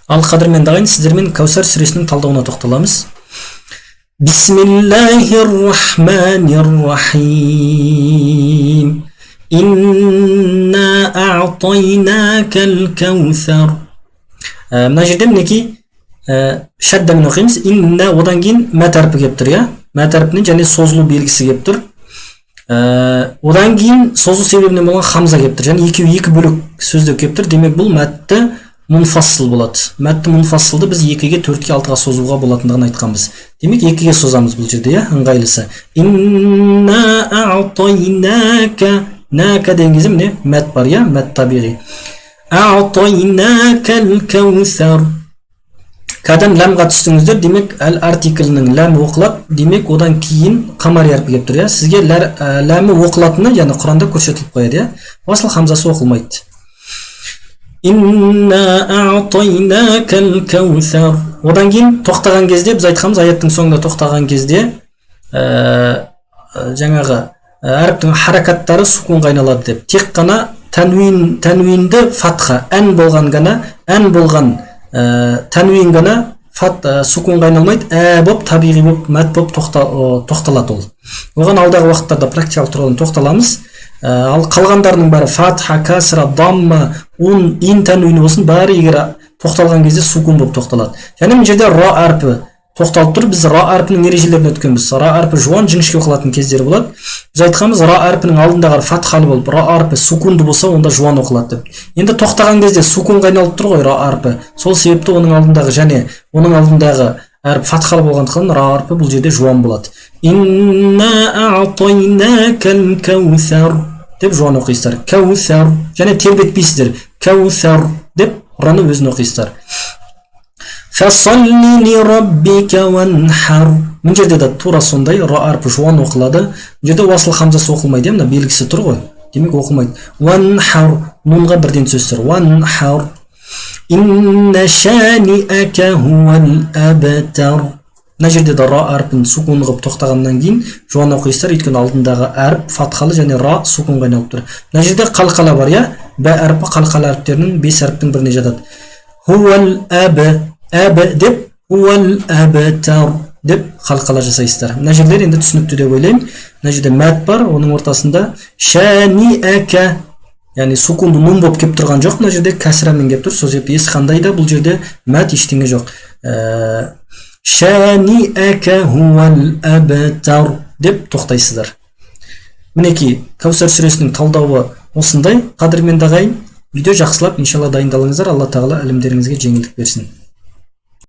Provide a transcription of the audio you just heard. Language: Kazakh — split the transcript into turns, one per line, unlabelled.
Ал, қадірменді ағайын, сіздермен Кәусар сүресінің талдауына тоқталамыз. Бисмиллахир рахманир рахим. Инна а'тайнакал кәусар. Мына жерде мінекей шаддамен оқимыз. Инна, одан кейін мәт әрпі келіп тұр, иә? Мәт әрпінің және созылу белгісі келіп тұр. Одан кейін созу себебінен болған хамза келіп тұр. Және екеуі екі бөлек сөздер келіп тұр. Демек, бұл мәтті мунфассыл болады. Мәтті мунфассылды біз 2-ге, 4-ге, 6-ға созуға болатындығын айтқанбыз. Демек, 2-ге созамыз бұл жерде, иә, ыңғайлысы. Инна а'тайнака, нака деген кезде міне мәт бар, иә, мәт табиғи. А'тайнакал кәусар. Кадан ләмға түстіңіздер, демек әл артиклінің ләмі оқылады, демек одан кейін қамари әрпі келіп тұр, иә. Сізге ләмі оқылатыны, яғни Құранда көрсетіліп қояды, иә. Уасыл хамзасы оқылмайды. Инна а'тайнакал кәусар. Одан кейін тоқтаған кезде біз айтқанбыз, аяттың соңында тоқтаған кезде жаңағы әріптің харакаттары сукунға айналады деп. Тек қана тәнуинді фатха, ән болған ғана, ән болған тәнуин ғана сукунға айналмайды, ә боп, табиғи боп, мәт боп тоқталады ол. Оған алдағы уақыттарда практикалық тұрғыдан тоқталамыз. Ал қалғандарының бәрі фатха, кәсра, дамма, ун, ин тәнуині болсын, бәрі егер тоқталған кезде сукун болып тоқталады. Және мына жерде ра әрпі тоқталып тұр. Біз ра әрпінің ережелерін өткенбіз. Ра әрпі жуан, жіңішке оқылатын кездері болады. Біз айтқанбыз, ра әрпінің алдындағы фатхалы болып, ра әрпі сукунды болса, онда жуан оқылады деп. Енді тоқтаған кезде сукунға айналып тұр ғой ра әрпі. Сол себепті оның алдындағы және оның алдындағы әріп фатхалы болғандықтан ра әрпі бұл жерде жуан болады. Инна а'тайнакал кәусар деп жуан оқисыздар. Кәусар және тербетпейсіздер. Кәусар деп раны өзін оқисыздар. Фасалли ли раббика ванхар. Мына жерде де тура сондай ра әрпі жуан оқылады. Мына жерде уасыл хамзасы оқылмайды, мына белгісі тұр ғой. Демек оқылмайды. Ванхар, нунға бірден түсесіздер. Ванхар. Инна шаниака хуал абтар. Мына жерде де ра әрпін сукун қылып тоқтағаннан кейін жуан оқисыздар, өйткені алдындағы әріп фатхалы және ра сукунға айналып тұр. Мына жерде қалқала бар, иә? Бә әрпі қалқала әріптерінің 5 әріптің біріне жатады. Хуал аб, аб деп, хуал абтар деп қалқала жасайсыздар. Мына жерлер енді түсінікті деп ойлаймын. Мына жерде мәт бар, оның ортасында шаниака, яғни сукунды нун болып келіп тұрған жоқ, мына жерде кәсірамен келіп тұр. Сол себепті ешқандай да бұл жерде мәт ештеңе жоқ. Шаниака хуал абтар деп тоқтайсыздар. Мінекей, Кәусар сүресінің талдауы осындай. Қадірменді ағайын, үйде жақсылап иншалла дайындалыңыздар. Алла тағала ілімдеріңізге жеңілдік берсін.